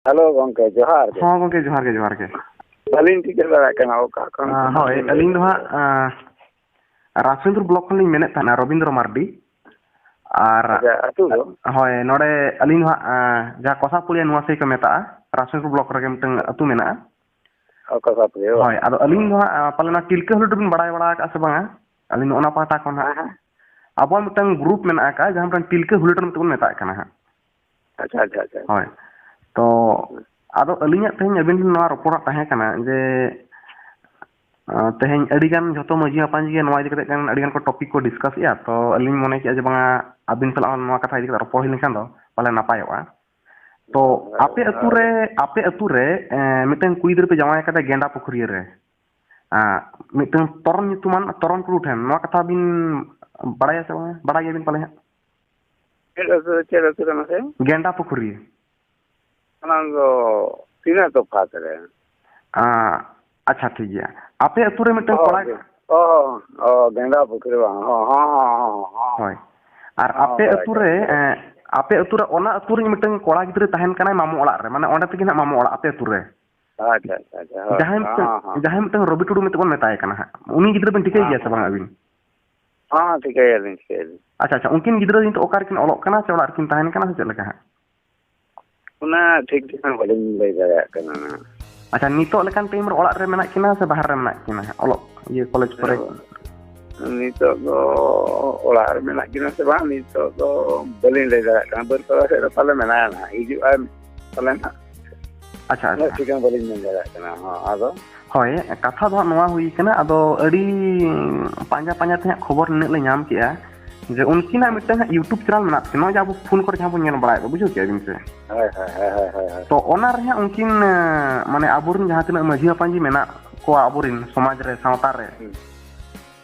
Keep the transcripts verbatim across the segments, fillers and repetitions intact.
Hello ᱜᱚᱝᱠᱮ, ᱡᱚᱦᱟᱨ ᱜᱮ᱾ ᱦᱚᱸ ᱜᱚᱝᱠᱮ, ᱡᱚᱦᱟᱨ ᱜᱮ, ᱡᱚᱦᱟᱨ ᱜᱮ᱾ ᱵᱟᱹᱞᱤᱧ ᱴᱷᱤᱠᱟᱹ ᱫᱟᱲᱮᱭᱟᱜ ᱠᱟᱱᱟ ᱚᱠᱟ ᱠᱷᱚᱱ ᱟᱸ, ᱠᱟᱱᱟ ᱦᱳᱭ, ᱵᱤᱱ ᱟᱹᱞᱤᱧ ᱫᱚ ᱞᱟᱹᱭᱮᱫ? ᱦᱟᱸᱜ, ᱟᱸ, ᱨᱟᱥᱮᱱᱫᱨᱚ ᱵᱞᱚᱠ ᱠᱷᱚᱱ ᱞᱤᱧ ᱢᱮᱱᱮᱫ ᱛᱟᱦᱮᱱᱟ, ᱨᱚᱵᱤᱱᱫᱨᱚ ᱢᱟᱨᱰᱤ᱾ ᱟᱨ ᱟᱪᱪᱷᱟ, ᱟᱹᱛᱩ ᱫᱚ? ᱦᱳᱭ, ᱱᱚᱰᱮ ᱟᱹᱞᱤᱧ ᱫᱚ ᱦᱟᱸᱜ, ᱟᱸ, ᱡᱟᱦᱟᱸ ᱠᱚᱥᱟᱯᱩᱲᱤᱭᱟ ᱱᱚᱣᱟ ᱥᱮᱫ ᱠᱚ ᱢᱮᱛᱟᱜᱼᱟ, ᱨᱟᱥᱮᱱᱫᱨᱚ ᱵᱞᱚᱠ ᱨᱮᱜᱮ ᱢᱤᱫᱴᱟᱝ ᱟᱹᱛᱩ ᱢᱮᱱᱟᱜᱼᱟ᱾ ᱚ, ᱠᱚᱥᱟᱯᱩᱲᱤᱭᱟ, ᱵᱟᱝ? ᱦᱳᱭ, ᱟᱫᱚ ᱟᱹᱞᱤᱧ ᱫᱚ ᱦᱟᱸᱜ, ᱟᱸ, ᱯᱟᱞᱮ ᱱᱚᱣᱟ ᱴᱤᱞᱠᱟᱹ ᱦᱩᱞᱩᱴ ᱵᱤᱱ ᱵᱟᱲᱟᱭ ᱵᱟᱲᱟ ᱟᱠᱟᱫᱼᱟ ᱥᱮ ᱵᱟᱝᱟ? ᱟᱹᱞᱤᱧ ᱫᱚ ᱚᱱᱟ ᱯᱟᱦᱴᱟ ᱠᱷᱚᱱ ᱦᱟᱸᱜ᱾ ᱦᱮᱸ, ᱦᱮᱸ᱾ ᱟᱵᱚᱣᱟᱜ ᱢᱤᱫᱴᱟᱝ ᱜᱨᱩᱯ ᱢᱮᱱᱟᱜ ᱟᱠᱟᱫᱼᱟ, ᱡᱟᱦᱟᱸ ᱢᱤᱫᱴᱟᱝ ᱴᱤᱞᱠᱟᱹ ᱦᱩᱞᱩᱴ ᱢᱮᱱᱛᱮ ᱵᱚᱱ ᱢᱮᱛᱟᱜ ᱠᱟᱱᱟ ᱦᱟᱸᱜ᱾ ᱟᱪᱪᱷᱟ, ᱟᱪᱪᱷᱟ, ᱟᱪᱪᱷᱟ᱾ ᱦᱳᱭ᱾ ᱛᱚ, ᱦᱮᱸ᱾ ᱟᱫᱚ ᱟᱹᱞᱤᱧᱟᱜ ᱛᱮᱦᱮᱧ ᱟᱹᱵᱤᱱ ᱴᱷᱮᱱ ᱱᱚᱣᱟ ᱨᱚᱯᱚᱲᱟᱜ ᱛᱟᱦᱮᱸ ᱠᱟᱱᱟ ᱡᱮ, ᱟᱸ, ᱛᱮᱦᱮᱧ ᱟᱹᱰᱤᱜᱟᱱ ᱡᱷᱚᱛᱚ ᱢᱟᱹᱡᱷᱤ ᱢᱟᱯᱟᱡᱷᱤ ᱜᱮ ᱱᱚᱣᱟ ᱤᱫᱤ ᱠᱟᱛᱮ ᱟᱹᱰᱤᱜᱟᱱ ᱠᱚ ᱴᱚᱯᱤᱠ ᱠᱚ ᱰᱤᱥᱠᱟᱥ ᱮᱜᱼᱟ᱾ ᱛᱚ, ᱟᱹᱞᱤᱧ ᱢᱚᱱᱮ ᱠᱮᱜᱼᱟ ᱡᱮ ᱵᱟᱝᱟ, ᱟᱹᱵᱤᱱ ᱥᱟᱞᱟᱜ ᱦᱚᱸ ᱱᱚᱣᱟ ᱠᱟᱛᱷᱟ ᱤᱫᱤ ᱠᱟᱛᱮ ᱨᱚᱯᱚᱲ ᱦᱩᱭ ᱞᱮᱱᱠᱷᱟᱱ ᱫᱚ ᱯᱟᱞᱮ ᱱᱟᱯᱟᱭᱚᱜᱼᱟ᱾ ᱛᱚ, ᱦᱳᱭ, ᱟᱯᱮ ᱟᱹᱛᱩ ᱨᱮ, ᱦᱳᱭ᱾ ᱟᱯᱮ ᱟᱹᱛᱩ ᱨᱮ, ᱮᱸ, ᱢᱤᱫᱴᱟᱝ ᱠᱩᱲᱤ ᱜᱤᱫᱽᱨᱟᱹ ᱯᱮ ᱡᱟᱶᱟᱭ ᱠᱟᱫᱮᱭᱟ ᱜᱮᱸᱰᱟ ᱯᱩᱠᱷᱩᱨᱤᱭᱟᱹ ᱨᱮ᱾ ᱟᱸ, ᱢᱤᱫᱴᱟᱝ ᱛᱚᱨᱚᱱ ᱧᱩᱛᱩᱢᱟᱱ ᱛᱚᱨᱚᱱ ᱴᱩᱰᱩ ᱴᱷᱮᱱ᱾ ᱱᱚᱣᱟ ᱠᱟᱛᱷᱟ ᱵᱤᱱ ᱵᱟᱲᱟᱭᱟ ᱥᱮ ᱵᱟᱝᱟ? ᱵᱟᱲᱟᱭ ᱜᱮᱭᱟᱵᱤᱱ ᱯᱟᱞᱮ ᱦᱟᱸᱜ? ᱪᱮᱫ ᱟᱹᱛᱩ, ᱪᱮᱫ ᱟᱹᱛᱩ ᱠᱟᱱᱟ ᱥᱮ? ᱜᱮᱸᱰᱟ ᱯᱩᱠᱷᱩᱨᱤ᱾ ᱚᱱᱟ ᱫᱚ ᱛᱤᱱᱟᱹᱜ ᱛᱚᱯᱷᱟᱛ ᱨᱮ? ᱟᱸ, ᱟᱪᱪᱷᱟ, ᱴᱷᱤᱠ ᱜᱮᱭᱟ᱾ ᱟᱯᱮ ᱟᱹᱛᱩ ᱨᱮ ᱢᱤᱫᱴᱟᱝ ᱚ, ᱠᱚᱲᱟ ᱜᱮ-, ᱚ, ᱚ, ᱜᱮᱸᱰᱟ ᱯᱩᱠᱷᱩᱨᱤ ᱵᱟᱝ? ᱦᱚᱸ, ᱦᱚᱸ, ᱦᱚᱸ, ᱦᱚᱸ, ᱦᱚᱸ᱾ ᱦᱳᱭ᱾ ᱟᱨ ᱦᱚᱸ, ᱟᱯᱮ ᱵᱟᱲᱟᱭ ᱟᱹᱛᱩ ᱜᱮ, ᱨᱮ, ᱵᱟᱲᱟᱭ ᱜᱮ᱾ ᱮᱸ, ᱟᱯᱮ ᱟᱹᱛᱩ ᱨᱮ ᱚᱱᱟ ᱟᱹᱛᱩ ᱨᱮ ᱢᱤᱫᱴᱟᱝ ᱠᱚᱲᱟ ᱜᱤᱫᱽᱨᱟᱹ ᱛᱟᱦᱮᱱ ᱠᱟᱱᱟᱭ ᱢᱟᱢᱚ ᱚᱲᱟᱜ ᱨᱮ, ᱢᱟᱱᱮ ᱚᱸᱰᱮ ᱛᱮᱜᱮ ᱱᱟᱦᱟᱜ ᱢᱟᱢᱚ ᱚᱲᱟᱜ ᱟᱯᱮ ᱟᱹᱛᱩ ᱨᱮ᱾ ᱟᱪᱪᱷᱟ, ᱟᱪᱪᱷᱟ, ᱟᱪᱪᱷᱟ, ᱦᱳᱭ᱾ ᱡᱟᱦᱟᱸᱭ ᱢᱤᱫᱴᱟᱝ, ᱦᱚᱸ, ᱦᱚᱸ᱾ ᱡᱟᱦᱟᱸᱭ ᱢᱤᱫᱴᱟᱝ ᱨᱚᱵᱤ ᱴᱩᱰᱩ ᱢᱮᱱᱛᱮ ᱵᱚᱱ ᱢᱮᱛᱟᱭ ᱠᱟᱱᱟ ᱦᱟᱸᱜ, ᱩᱱᱤ ᱜᱤᱫᱽᱨᱟᱹ ᱵᱮᱱ ᱴᱷᱤᱠᱟᱹᱭ ᱦᱚᱸ, ᱜᱮᱭᱟ ᱥᱮ ᱦᱚᱸ᱾ ᱵᱟᱝ ᱟᱹᱵᱤᱱ? ᱦᱚᱸ, ᱴᱷᱤᱠᱟᱹᱭᱟᱞᱤᱧ, ᱴᱷᱤᱠᱟᱹᱭᱟᱞᱤᱧ᱾ ᱟᱪᱪᱷᱟ, ᱟᱪᱪᱷᱟ, ᱩᱱᱠᱤᱱ ᱜᱤᱫᱽᱨᱟᱹ ᱱᱤᱛᱚᱜ ᱚᱠᱟ ᱨᱮᱠᱤᱱ ᱚᱞᱚᱜ ᱠᱟᱱᱟ ᱥᱮ ᱚᱲᱟᱜ ᱨᱮᱠᱤᱱ ᱛᱟᱦᱮᱱ ᱠᱟᱱᱟ ᱥᱮ ᱪᱮᱫ ᱞᱮᱠᱟ ᱦᱟᱸᱜ? ᱚᱱᱟ ᱴᱷᱤᱠ ᱴᱷᱤᱠᱟᱹᱱᱟ ᱵᱟᱹᱞᱤᱧ ᱞᱟᱹᱭ ᱫᱟᱲᱮᱭᱟᱜ ᱠᱟᱱᱟ ᱱᱟᱦᱟᱜ᱾ ᱟᱪᱪᱷᱟ, ᱱᱤᱛᱚᱜ ᱞᱮᱠᱟᱱ ᱴᱟᱭᱤᱢ ᱨᱮ ᱚᱲᱟᱜ ᱨᱮ ᱢᱮᱱᱟᱜ ᱠᱤᱱᱟ ᱥᱮ ᱵᱟᱦᱨᱮ ᱨᱮ ᱢᱮᱱᱟᱜ ᱠᱤᱱᱟ ᱦᱟᱸᱜ, ᱚᱞᱚᱜ ᱤᱭᱟᱹ ᱠᱚᱞᱮᱡᱽ ᱠᱚᱨᱮ? ᱱᱤᱛᱚᱜ ᱫᱚ ᱚᱲᱟᱜ ᱨᱮ ᱢᱮᱱᱟᱜ ᱠᱤᱱᱟ ᱥᱮ ᱵᱟᱝ, ᱱᱤᱛᱚᱜ ᱫᱚ ᱵᱟᱹᱞᱤᱧ ᱞᱟᱹᱭ ᱫᱟᱲᱮᱭᱟᱜ ᱠᱟᱱᱟ᱾ ᱵᱟᱹᱨᱯᱟᱫᱟ ᱥᱮᱫ ᱨᱮ ᱯᱟᱞᱮ ᱢᱮᱱᱟᱭᱟ ᱱᱟᱦᱟᱜ, ᱦᱤᱡᱩᱜ ᱟᱭ ᱯᱟᱞᱮ ᱱᱟᱦᱟᱜ᱾ ᱟᱪᱪᱷᱟ, ᱩᱱᱟᱹᱜ ᱟᱪᱪᱷᱟ᱾ ᱴᱷᱤᱠᱟᱹᱱ ᱵᱟᱹᱞᱤᱧ ᱢᱮᱱ ᱫᱟᱲᱮᱭᱟᱜ ᱠᱟᱱᱟ᱾ ᱦᱚᱸ, ᱟᱫᱚ? ᱦᱳᱭ, ᱠᱟᱛᱷᱟ ᱫᱚ ᱦᱟᱸᱜ ᱱᱚᱣᱟ ᱦᱩᱭ ᱠᱟᱱᱟ, ᱟᱫᱚ ᱟᱹᱰᱤ ᱯᱟᱸᱡᱟ ᱯᱟᱸᱡᱟ ᱛᱮ ᱦᱟᱸᱜ ᱠᱷᱚᱵᱚᱨ ᱱᱤᱱᱟᱹᱜ ᱞᱮ ᱧᱟᱢ ᱠᱮᱜᱼᱟ ᱡᱮ ᱩᱱᱠᱤᱱᱟᱜ ᱦᱮᱸ᱾ ᱢᱤᱫᱴᱟᱝ ᱦᱟᱸᱜ YouTube ᱪᱮᱱᱮᱞ ᱢᱮᱱᱟᱜ ᱛᱟᱹᱠᱤᱱᱟ, ᱱᱚᱜᱼᱚᱭ ᱡᱮ ᱟᱵᱚ ᱯᱷᱳᱱ ᱠᱚᱨᱮ ᱡᱟᱦᱟᱸ ᱵᱚᱱ ᱧᱮᱞ ᱵᱟᱲᱟᱭᱮᱫ ᱫᱚ, ᱵᱩᱡᱷᱟᱹᱣ ᱠᱮᱜᱼᱟ ᱵᱤᱱ ᱥᱮ? ᱦᱳᱭ, ᱦᱳᱭ, ᱦᱳᱭ, ᱦᱳᱭ, ᱦᱳᱭ᱾ ᱛᱚ, ᱚᱱᱟ ᱨᱮ ᱦᱟᱸᱜ ᱩᱱᱠᱤᱱ, ᱮᱸ, ᱢᱟᱱᱮ ᱟᱵᱚᱨᱮᱱ ᱡᱟᱦᱟᱸ ᱛᱤᱱᱟᱹᱜ ᱢᱟᱹᱡᱷᱤ ᱢᱟᱯᱟᱡᱷᱤ ᱢᱮᱱᱟᱜ ᱠᱚᱣᱟ ᱟᱵᱚᱨᱮᱱ ᱥᱚᱢᱟᱡᱽ ᱨᱮ, ᱥᱟᱶᱛᱟ ᱨᱮ, ᱦᱩᱸ᱾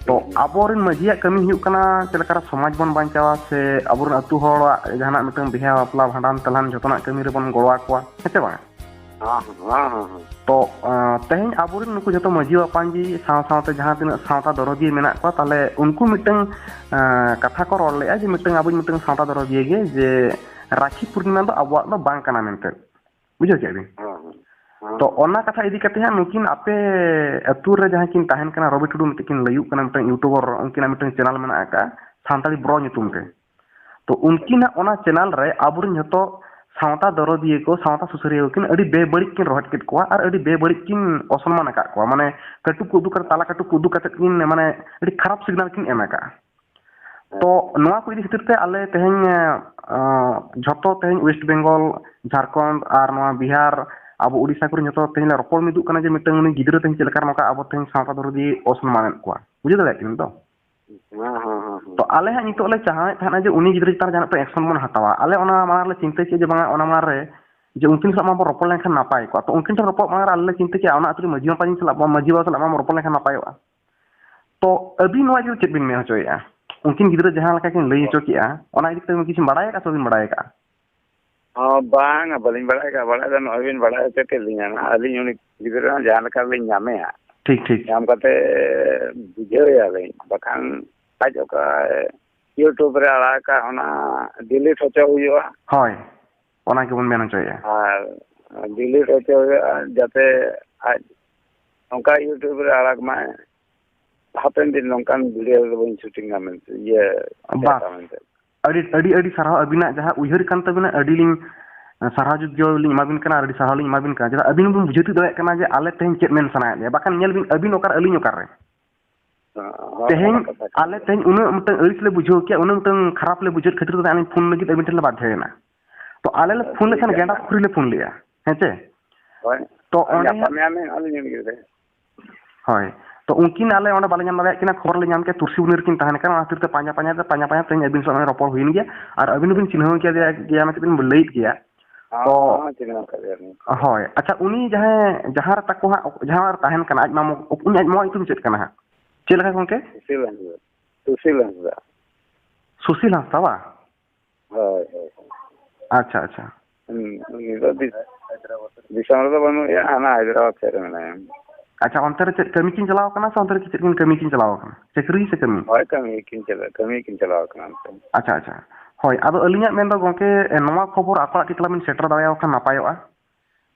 ᱛᱚ, ᱦᱩᱸ, ᱦᱩᱸ᱾ ᱟᱵᱚᱨᱮᱱ ᱢᱟᱹᱡᱷᱤᱭᱟᱜ ᱠᱟᱹᱢᱤ ᱦᱩᱭᱩᱜ ᱠᱟᱱᱟ ᱪᱮᱫ ᱞᱮᱠᱟᱨᱮ ᱥᱚᱢᱟᱡᱽ ᱵᱚᱱ ᱵᱟᱧᱪᱟᱣᱟ ᱥᱮ ᱟᱵᱚᱨᱮᱱ ᱟᱹᱛᱩ ᱦᱚᱲᱟᱜ ᱡᱟᱦᱟᱱᱟᱜ ᱢᱤᱫᱴᱟᱝ ᱵᱤᱦᱟᱹ ᱵᱟᱯᱞᱟ ᱵᱷᱟᱸᱰᱟᱱ ᱛᱟᱞᱦᱟᱱ ᱡᱚᱛᱚᱱᱟᱜ ᱠᱟᱹᱢᱤ ᱨᱮᱵᱚᱱ ᱜᱚᱲᱚ ᱟᱠᱚᱣᱟ, ᱦᱮᱸ ᱥᱮ ᱵᱟᱝ? ᱦᱮᱸ, ᱦᱮᱸ, ᱦᱮᱸ, ᱦᱮᱸ᱾ ᱛᱚ, ᱟᱸ, ᱛᱮᱦᱮᱧ ᱟᱵᱚᱨᱮᱱ ᱱᱩᱠᱩ ᱡᱚᱛᱚ ᱢᱟᱹᱡᱷᱤ ᱢᱟᱯᱟᱡᱷᱤ ᱥᱟᱶ ᱥᱟᱶᱛᱮ ᱡᱟᱦᱟᱸ ᱛᱤᱱᱟᱹᱜ ᱥᱟᱶᱛᱟ ᱫᱚᱨᱚᱫᱤᱭᱟᱹ ᱢᱮᱱᱟᱜ ᱠᱚᱣᱟ, ᱛᱟᱦᱞᱮ ᱩᱱᱠᱩ ᱢᱤᱫᱴᱟᱝ, ᱟᱸ, ᱠᱟᱛᱷᱟ ᱠᱚ ᱨᱚᱲ ᱞᱮᱜᱼᱟ ᱡᱮ ᱢᱤᱫᱴᱟᱝ ᱟᱵᱚ ᱢᱤᱫᱴᱟᱝ ᱥᱟᱶᱛᱟ ᱫᱚᱨᱚᱫᱤᱭᱟᱹ ᱜᱮ ᱡᱮ ᱨᱟᱠᱷᱤ ᱯᱩᱨᱱᱤᱢᱟ ᱫᱚ ᱟᱵᱚᱣᱟᱜ ᱫᱚ ᱵᱟᱝ ᱠᱟᱱᱟ ᱢᱮᱱᱛᱮ᱾ ᱵᱩᱡᱷᱟᱹᱣ ᱠᱮᱫ ᱵᱤᱱ? ᱦᱮᱸ, ᱦᱮᱸ᱾ ᱛᱚ ᱚᱱᱟ ᱠᱟᱛᱷᱟ ᱤᱫᱤ ᱠᱟᱛᱮ ᱦᱟᱸᱜ ᱱᱩᱠᱤᱱ ᱟᱯᱮ ᱟᱹᱛᱩ ᱨᱮ ᱡᱟᱦᱟᱸ ᱠᱤᱱ ᱛᱟᱦᱮᱱ ᱠᱟᱱᱟ, ᱨᱚᱵᱤ ᱴᱩᱰᱩ ᱢᱤᱫᱴᱤᱡ ᱠᱤᱱ ᱞᱟᱹᱭᱩᱜ ᱠᱟᱱᱟ, ᱢᱤᱫᱴᱟᱝ YouTuber, ᱩᱱᱠᱤᱱᱟᱜ ᱢᱤᱫᱴᱟᱝ channel ᱢᱮᱱᱟᱜ ᱟᱠᱟᱫᱼᱟ ᱥᱟᱱᱛᱟᱲᱤ ᱵᱨᱚ ᱧᱩᱛᱩᱢ ᱛᱮ᱾ ᱛᱚ ᱩᱱᱠᱤᱱᱟᱜ ᱚᱱᱟ channel ᱨᱮ ᱟᱵᱚᱨᱮᱱ ᱡᱷᱚᱛᱚ ᱥᱟᱶᱛᱟ ᱫᱚᱨᱚᱫᱤᱭᱟᱹ ᱠᱚ, ᱥᱟᱶᱛᱟ ᱥᱩᱥᱟᱹᱨᱤᱭᱟᱹ ᱠᱚ ᱠᱤᱱ ᱟᱹᱰᱤ ᱵᱮᱵᱟᱹᱲᱤᱡ ᱠᱤᱱ ᱨᱚᱦᱮᱫ ᱠᱮᱫ ᱠᱚᱣᱟ ᱟᱨ ᱟᱹᱰᱤ ᱵᱮᱵᱟᱹᱲᱤᱡ ᱠᱤᱱ ᱚᱥᱚᱱᱢᱟᱱ ᱟᱠᱟᱫ ᱠᱚᱣᱟ᱾ ᱢᱟᱱᱮ ᱠᱟᱹᱴᱩᱵ ᱠᱚ ᱩᱫᱩᱜ ᱠᱟᱛᱮ, ᱛᱟᱞᱟ ᱠᱟᱹᱴᱩᱵ ᱠᱚ ᱩᱫᱩᱜ ᱠᱟᱛᱮ ᱠᱤᱱ, ᱢᱟᱱᱮ ᱟᱹᱰᱤ ᱠᱷᱟᱨᱟᱯ signal ᱠᱤᱱ ᱮᱢ ᱟᱠᱟᱫᱼᱟ᱾ ᱛᱚ ᱱᱚᱣᱟ ᱠᱚ ᱤᱫᱤ ᱠᱷᱟᱹᱛᱤᱨ ᱛᱮ ᱟᱞᱮ ᱛᱮᱦᱮᱧ, ᱟᱸ, ᱡᱷᱚᱛᱚ ᱛᱮᱦᱮᱧ West Bengal, ᱡᱷᱟᱲᱠᱷᱚᱸᱰ ᱟᱨ ᱱᱚᱣᱟ ᱵᱤᱦᱟᱨ, ᱟᱵᱚ ᱩᱰᱤᱥᱟ ᱠᱚᱨᱮ ᱡᱷᱚᱛᱚ ᱛᱮᱦᱮᱧ ᱞᱮ ᱨᱚᱯᱚᱲ ᱢᱤᱫᱚᱜ ᱠᱟᱱᱟ ᱡᱮ ᱢᱤᱫᱴᱟᱝ ᱩᱱᱤ ᱜᱤᱫᱽᱨᱟᱹ ᱛᱮᱦᱮᱧ ᱪᱮᱫ ᱞᱮᱠᱟ ᱱᱚᱝᱠᱟ ᱟᱵᱚ ᱛᱮᱦᱮᱧ ᱥᱟᱶᱛᱟ ᱫᱚᱨᱚᱫᱤᱭᱟᱹ ᱚᱥᱚᱱᱢᱟᱱᱮᱫ ᱠᱚᱣᱟ᱾ ᱵᱩᱡᱷᱟᱹᱣ ᱫᱟᱲᱮᱭᱟᱜ ᱠᱟᱱᱟ ᱛᱚ? ᱦᱮᱸ, ᱦᱮᱸ, ᱦᱮᱸ, ᱦᱮᱸ᱾ ᱛᱚ ᱟᱞᱮ ᱦᱟᱸᱜ ᱱᱤᱛᱚᱜ ᱞᱮ ᱪᱟᱦᱟᱣᱮᱫ ᱛᱟᱦᱮᱱᱟ ᱡᱮ ᱩᱱᱤ ᱜᱤᱫᱽᱨᱟᱹ ᱪᱮᱛᱟᱱ ᱨᱮ ᱡᱟᱦᱟᱱᱟᱜ ᱢᱤᱫᱴᱟᱝ action ᱵᱚᱱ ᱦᱟᱛᱟᱣᱟ᱾ ᱟᱞᱮ ᱚᱱᱟ ᱢᱟᱲᱟᱝ ᱨᱮᱞᱮ ᱪᱤᱱᱛᱟᱹ ᱠᱮᱫ ᱡᱮ ᱵᱟᱝᱟ, ᱚᱱᱟ ᱢᱟᱲᱟᱝ ᱨᱮ ᱡᱮ ᱩᱱᱠᱤᱱ ᱥᱟᱞᱟᱜ ᱢᱟᱵᱚᱱ ᱨᱚᱯᱚᱲ ᱞᱮᱱᱠᱷᱟᱱ ᱱᱟᱯᱟᱭ ᱠᱚᱜᱼᱟ᱾ ᱛᱚ ᱩᱱᱠᱤᱱ ᱴᱷᱮᱱ ᱨᱚᱯᱚᱲ ᱢᱟᱲᱟᱝ ᱨᱮ ᱟᱞᱮ ᱞᱮ ᱪᱤᱱᱛᱟᱹ ᱠᱮᱫᱼᱟ, ᱚᱱᱟ ᱟᱹᱛᱩ ᱨᱮ ᱢᱟᱹᱡᱷᱤ ᱵᱟᱵᱟ ᱥᱟᱞᱟᱜ ᱵᱚᱱ, ᱢᱟᱹᱡᱷᱤ ᱵᱟᱵᱟ ᱥᱟᱞᱟᱜ ᱢᱟᱵᱚᱱ ᱨᱚᱯᱚᱲ ᱞᱮᱱᱠᱷᱟᱱ ᱱᱟᱯᱟᱭᱚᱜᱼᱟ᱾ ᱛᱚ ᱟᱹᱵᱤᱱ ᱱᱚᱣᱟ ᱤᱫᱤ ᱠᱟᱛᱮ ᱪᱮᱫ ᱵᱤᱱ ᱢᱮᱱ ᱦᱚᱪᱚᱭᱮᱫᱼᱟ? ᱩᱱᱠᱤᱱ ᱜᱤᱫᱽᱨᱟᱹ ᱡᱟᱦᱟᱸ ᱞᱮᱠᱟ ᱠᱤᱱ ᱞᱟᱹᱭ ᱦᱚᱪᱚ ᱠᱮᱫᱼᱟ, ᱚᱱᱟ ᱤᱫᱤ ᱠᱟᱛᱮ ᱠᱤᱪᱷᱩ ᱵᱟᱲᱟᱭ ᱟᱠᱟᱫᱼᱟ ᱥᱮ ᱵᱟᱹᱵᱤᱱ ᱵᱟᱲᱟᱭ ᱟᱠᱟᱫᱼᱟ? ᱚ, ᱵᱟᱝᱟ, ᱵᱟᱹᱞᱤᱧ ᱵᱟᱲᱟᱭ ᱟᱠᱟᱫᱼᱟ᱾ ᱵᱟᱲᱟᱭ ᱫᱚ ᱱᱚᱜᱼᱚᱭ ᱵᱤᱱ ᱵᱟᱲᱟᱭ ᱦᱚᱪᱚ ᱠᱮᱫ ᱞᱤᱧᱟ ᱱᱟᱜ᱾ ᱟᱹᱞᱤᱧ ᱩᱱᱤ ᱜᱤᱫᱽᱨᱟᱹ ᱦᱚᱸ ᱡᱟᱦᱟᱸ ᱞᱮᱠᱟ ᱞᱤᱧ ᱧᱟᱢᱮᱭᱟ, ᱴᱷᱤᱠ, ᱴᱷᱤᱠ᱾ ᱧᱟᱢ ᱠᱟᱛᱮ ᱵᱩᱡᱷᱟᱹᱣ ᱮᱭᱟᱞᱤᱧ, ᱵᱟᱠᱷᱟᱱ ᱟᱡ ᱚᱠᱟ YouTube ᱨᱮ ᱟᱲᱟᱜᱟ, ᱚᱱᱟ delete ᱦᱚᱪᱚ ᱦᱩᱭᱩᱜᱼᱟ᱾ ᱦᱳᱭ, ᱚᱱᱟ ᱜᱮᱵᱚᱱ ᱢᱮᱱ ᱦᱚᱪᱚᱭᱮᱫᱼᱟ᱾ ᱟᱨ delete ᱦᱚᱪᱚ ᱦᱩᱭᱩᱜᱼᱟ, ᱡᱟᱛᱮ ᱟᱡ ᱱᱚᱝᱠᱟ YouTube ᱨᱮ ᱟᱲᱟᱜ ᱢᱟᱭ, ᱦᱟᱯᱮᱱ ᱫᱤᱱ ᱱᱚᱝᱠᱟᱱ video ᱨᱮ ᱵᱟᱹᱧ shootingᱟ ᱢᱮᱱᱛᱮ, ᱤᱭᱟᱹ, ᱵᱟᱥ᱾ ᱢᱮᱱᱛᱮ᱾ ᱟᱹᱰᱤ, ᱟᱹᱰᱤ, ᱟᱹᱰᱤ ᱥᱟᱨᱦᱟᱣ, ᱟᱹᱵᱤᱱᱟᱜ ᱡᱟᱦᱟᱸ ᱩᱭᱦᱟᱹᱨ ᱠᱟᱱ ᱛᱟᱹᱵᱤᱱᱟ, ᱟᱹᱰᱤ ᱞᱤᱧ ᱥᱟᱨᱦᱟᱣ ᱡᱩᱜᱽ ᱞᱤᱧ ᱮᱢᱟᱵᱤᱱ ᱠᱟᱱᱟ, ᱟᱹᱰᱤ ᱥᱟᱨᱦᱟᱣ ᱞᱤᱧ ᱮᱢᱟᱵᱤᱱ ᱠᱟᱱᱟ᱾ ᱪᱮᱫᱟᱜ ᱟᱹᱵᱤᱱ ᱦᱚᱸᱵᱤᱱ ᱵᱩᱡᱷᱟᱹᱣ ᱛᱤᱭᱳᱜ ᱫᱟᱲᱮᱭᱟᱜ ᱠᱟᱱᱟ ᱡᱮ ᱟᱞᱮ ᱛᱮᱦᱮᱧ ᱪᱮᱫ ᱢᱮᱱ ᱥᱟᱱᱟᱭᱮᱫ ᱞᱮᱭᱟ, ᱵᱟᱠᱷᱟᱱ ᱧᱮᱞ ᱵᱤᱱ ᱟᱹᱵᱤᱱ ᱚᱠᱟᱨᱮ, ᱟᱹᱞᱤᱧ ᱚᱠᱟᱨᱮ᱾ ᱦᱚᱸ, ᱦᱚᱸ, ᱛᱮᱦᱮᱧ ᱚᱱᱟ ᱠᱟᱛᱷᱟ ᱠᱟᱱ ᱟᱞᱮ ᱜᱮᱭᱟ᱾ ᱛᱮᱦᱮᱧ ᱩᱱᱟᱹᱜ ᱢᱤᱫᱴᱟᱝ ᱟᱹᱲᱤᱥ ᱞᱮ ᱵᱩᱡᱷᱟᱹᱣ ᱠᱮᱭᱟ, ᱩᱱᱟᱹᱜ ᱢᱤᱫᱴᱟᱝ ᱠᱷᱟᱨᱟᱯ ᱞᱮ ᱵᱩᱡᱷᱟᱹᱣ ᱠᱷᱟᱹᱛᱤᱨ ᱛᱮ ᱟᱹᱞᱤᱧ ᱯᱷᱳᱱ ᱞᱟᱹᱜᱤᱫ ᱟᱹᱵᱤᱱ ᱴᱷᱮᱱ ᱞᱮ ᱵᱟᱫᱽᱫᱷᱚᱭᱮᱱᱟ᱾ ᱛᱚ ᱟᱞᱮ ᱞᱮ ᱯᱷᱳᱱ ᱴᱷᱤᱠ ᱞᱮᱠᱷᱟᱱ ᱜᱮᱭᱟ, ᱜᱮᱸᱰᱟ ᱢᱟ᱾ ᱯᱩᱠᱷᱨᱤ ᱞᱮ ᱯᱷᱳᱱ ᱞᱮᱜᱼᱟ, ᱦᱮᱸ ᱪᱮ? ᱦᱳᱭ᱾ ᱛᱚ ᱚᱸᱰᱮ ᱧᱟᱯᱟᱢ ᱦᱟᱸᱜ ᱧᱟᱢ ᱟᱹᱞᱤᱧ ᱩᱱᱤ ᱜᱤᱫᱽᱨᱟᱹ᱾ ᱦᱳᱭ᱾ ᱛᱚ ᱩᱱᱠᱤᱱ ᱟᱞᱮ ᱚᱸᱰᱮ ᱵᱟᱞᱮ ᱧᱟᱢ ᱫᱟᱲᱮᱭᱟᱜ ᱠᱤᱱᱟ, ᱠᱷᱚᱵᱚᱨ ᱞᱮ ᱧᱟᱢ ᱠᱮᱫᱟ ᱛᱩᱨᱥᱤ ᱵᱩᱱᱤ ᱨᱮᱠᱤᱱ ᱛᱟᱦᱮᱱ ᱠᱟᱱᱟ, ᱚᱱᱟ ᱠᱷᱟᱹᱛᱤᱨ ᱛᱮ ᱯᱟᱸᱡᱟ ᱯᱟᱸᱡᱟ ᱛᱮ, ᱯᱟᱸᱡᱟ ᱯᱟᱸᱡᱟ ᱛᱮ ᱛᱮᱦᱮᱧ ᱟᱹᱵᱤᱱ ᱥᱟᱶ ᱨᱚᱯᱚᱲ ᱦᱩᱭᱮᱱ ᱜᱮᱭᱟ᱾ ᱟᱨ ᱟᱹᱵᱤᱱ ᱦᱚᱸᱵᱤᱱ ᱪᱤᱱᱦᱟᱹᱣ ᱠᱮᱫᱮᱭᱟ ᱜᱮᱭᱟ ᱢᱮᱱᱛᱮ ᱵᱤᱱ ᱞᱟᱹᱭᱮᱫ ᱜᱮᱭᱟ᱾ ᱦᱚᱸ, ᱛᱚ ᱦᱚᱸ, ᱪᱤᱱᱦᱟᱹᱣ ᱠᱟᱫᱮᱭᱟᱞᱤᱧ᱾ ᱦᱳᱭ᱾ ᱟᱪᱪᱷᱟ, ᱩᱱᱤ ᱡᱟᱦᱟᱸᱭ, ᱡᱟᱦᱟᱸ ᱨᱮ ᱛᱟᱠᱚ ᱦᱟᱸᱜ, ᱡᱟᱦᱟᱸ ᱨᱮ ᱛᱟᱦᱮᱱ ᱠᱟᱱᱟ ᱟᱡ ᱢᱟᱢᱚ, ᱩᱱᱤ ᱟᱡ ᱢᱟᱢᱟ ᱧᱩᱛᱩᱢ ᱪᱮᱫ ᱠᱟᱱᱟ ᱦᱟᱸᱜ? ᱪᱮᱫ ᱞᱮᱠᱟ ᱜᱚᱢᱠᱮ? ᱥᱩᱥᱤᱞ ᱦᱟᱸᱥᱫᱟ᱾ ᱥᱩᱥᱤᱞ ᱦᱟᱸᱥᱫᱟ᱾ ᱥᱩᱥᱤᱞ ᱦᱟᱸᱥᱫᱟ ᱵᱟ? ᱦᱳᱭ, ᱦᱳᱭ, ᱦᱳᱭ᱾ ᱟᱪᱪᱷᱟ, ᱟᱪᱪᱷᱟ᱾ ᱦᱩᱸ, ᱩᱱᱤ ᱫᱚ ᱫᱤᱥ-, ᱫᱤᱥᱚᱢ ᱨᱮᱫᱚ ᱵᱟᱹᱱᱩᱜ ᱮᱭᱟ, ᱦᱟᱱᱟ ᱦᱟᱭᱫᱨᱟᱵᱟᱫᱽ ᱥᱮᱫ ᱨᱮ ᱢᱮᱱᱟᱭᱟ᱾ ᱟᱪᱪᱷᱟ, ᱚᱱᱛᱮ ᱨᱮ ᱪᱮᱫ ᱠᱟᱹᱢᱤ ᱠᱤᱱ ᱪᱟᱞᱟᱣ ᱠᱟᱱᱟ ᱥᱮ ᱚᱱᱛᱮ ᱨᱮ ᱪᱮᱫ ᱠᱤᱱ ᱠᱟᱹᱢᱤ ᱠᱤᱱ ᱪᱟᱞᱟᱣ ᱠᱟᱱᱟ? ᱪᱟᱹᱠᱨᱤ ᱥᱮ ᱠᱟᱹᱢᱤ? ᱦᱳᱭ, ᱠᱟᱹᱢᱤ ᱠᱤᱱ ᱪᱟᱞᱟᱣ, ᱠᱟᱹᱢᱤ ᱠᱤᱱ ᱪᱟᱞᱟᱣ ᱠᱟᱱᱟ ᱚᱱᱛᱮ᱾ ᱟᱪᱪᱷᱟ, ᱟᱪᱪᱷᱟ᱾ ᱦᱳᱭ, ᱟᱫᱚ ᱟᱹᱞᱤᱧᱟᱜ ᱢᱮᱱ ᱫᱚ ᱜᱚᱢᱠᱮ, ᱱᱚᱣᱟ ᱠᱷᱚᱵᱚᱨ ᱟᱠᱚ ᱚᱲᱟᱜ ᱠᱟᱹᱡ ᱛᱟᱞᱟᱝ ᱵᱤᱱ ᱥᱮᱴᱮᱨ ᱫᱟᱲᱮᱭᱟᱠᱚ ᱠᱷᱟᱱ ᱱᱟᱯᱟᱭᱚᱜᱼᱟ᱾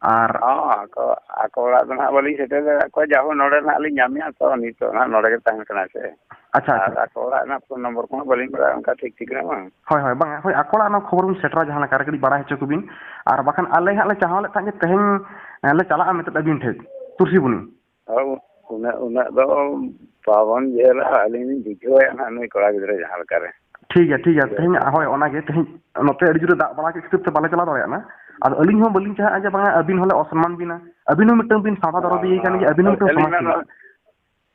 ᱟᱨ ᱦᱚᱸ, ᱟᱠᱚ, ᱟᱠᱚ ᱚᱲᱟᱜ ᱫᱚ ᱱᱟᱦᱟᱜ ᱵᱟᱹᱞᱤᱧ ᱥᱮᱴᱮᱨ ᱫᱟᱲᱮᱭᱟᱜ ᱠᱚᱣᱟ, ᱡᱟᱦᱳ ᱱᱚᱰᱮ ᱱᱟᱦᱟᱜ ᱞᱤᱧ ᱧᱟᱢᱮᱭᱟ ᱛᱚ, ᱱᱤᱛᱚᱜ ᱱᱟᱦᱟᱜ ᱱᱚᱰᱮ ᱜᱮ ᱛᱟᱦᱮᱱ ᱠᱟᱱᱟᱭ ᱥᱮ᱾ ᱟᱪᱪᱷᱟ, ᱟᱨ ᱟᱪᱪᱷᱟ᱾ ᱟᱠᱚ ᱚᱲᱟᱜ ᱨᱮᱱᱟᱜ ᱯᱷᱳᱱ ᱱᱚᱢᱵᱚᱨ ᱠᱚᱦᱚᱸ ᱵᱟᱹᱞᱤᱧ ᱵᱟᱲᱟᱭᱟ ᱚᱱᱠᱟ ᱴᱷᱤᱠ ᱴᱷᱤᱠ ᱨᱮ ᱵᱟᱝ᱾ ᱦᱳᱭ, ᱦᱳᱭ, ᱵᱟᱝᱟ, ᱦᱳᱭ, ᱟᱠᱚ ᱚᱲᱟᱜ ᱱᱚᱣᱟ ᱠᱷᱚᱵᱚᱨ ᱵᱤᱱ ᱥᱮᱴᱮᱨᱟ ᱡᱟᱦᱟᱸ ᱞᱮᱠᱟ ᱨᱮ, ᱠᱟᱹᱴᱤᱡ ᱵᱟᱲᱟᱭ ᱦᱚᱪᱚ ᱠᱚᱵᱤᱱ᱾ ᱟᱨ ᱵᱟᱠᱷᱟᱱ ᱟᱞᱮ ᱦᱟᱸᱜ ᱞᱮ ᱪᱟᱦᱟᱣ ᱞᱮᱫ ᱛᱟᱦᱮᱸᱫ ᱡᱮ ᱛᱮᱦᱮᱧ, ᱮ, ᱞᱮ ᱪᱟᱞᱟᱜᱼᱟ ᱢᱮᱱᱛᱮ ᱟᱹᱵᱤᱱ ᱴᱷᱮᱱ ᱛᱩᱨᱥᱤ ᱵᱩᱱᱤ᱾ ᱦᱳᱭ, ᱩᱱᱟᱹᱜ, ᱩᱱᱟᱹᱜ ᱫᱚ ᱵᱟᱵᱚᱱ ᱡᱷᱟᱹᱞᱟ, ᱟᱹᱞᱤᱧ ᱞᱤᱧ ᱵᱩᱡᱷᱟᱹᱣᱮᱫ ᱱᱟᱦᱟᱜ ᱱᱩᱭ ᱠᱚᱲᱟ ᱜᱤᱫᱽᱨᱟᱹ ᱡᱟᱦᱟᱸ ᱞᱮᱠᱟ ᱨᱮ᱾ ᱴᱷᱤᱠ ᱜᱮᱭᱟ, ᱴᱷᱤᱠ ᱜᱮᱭᱟ, ᱴᱷᱤᱠ ᱜᱮᱭᱟ᱾ ᱛᱮᱦᱮᱧ, ᱦᱳᱭ, ᱚᱱᱟᱜᱮ ᱛᱮᱦᱮᱧ ᱱᱚᱛᱮ ᱟᱹᱰᱤ ᱡᱳᱨᱮ ᱫᱟᱜ ᱵᱟᱲᱟ ᱠᱮᱫ ᱠᱷᱟᱹᱛᱤᱨ ᱛᱮ ᱵᱟᱞᱮ ᱪᱟᱞᱟᱣ ᱫᱟᱲᱮᱭᱟᱜᱼᱟ᱾ ᱟᱫᱚ ᱟᱹᱞᱤᱧ ᱦᱚᱸ ᱵᱟᱹᱞᱤᱧ ᱪᱟᱦᱟᱜᱼᱟ ᱡᱮ ᱵᱟᱝᱟ ᱟᱹᱵᱤᱱ ᱦᱚᱸᱞᱮ ᱚᱥᱚᱱᱢᱟᱱ ᱵᱤᱱᱟ᱾ ᱟᱹᱵᱤᱱ ᱦᱚᱸ ᱢᱤᱫᱴᱟᱝ ᱵᱤᱱ ᱥᱟᱶᱛᱟ ᱫᱚᱨᱚᱫᱤᱭᱟᱹ ᱠᱟᱱ ᱜᱮᱭᱟ, ᱟᱹᱵᱤᱱ ᱦᱚᱸ ᱢᱤᱫᱴᱟᱝ ᱟᱹᱞᱤᱧ ᱥᱚᱢᱟᱡᱽ ᱢᱟ ᱥᱮᱵᱤ᱾ ᱱᱚᱣᱟ,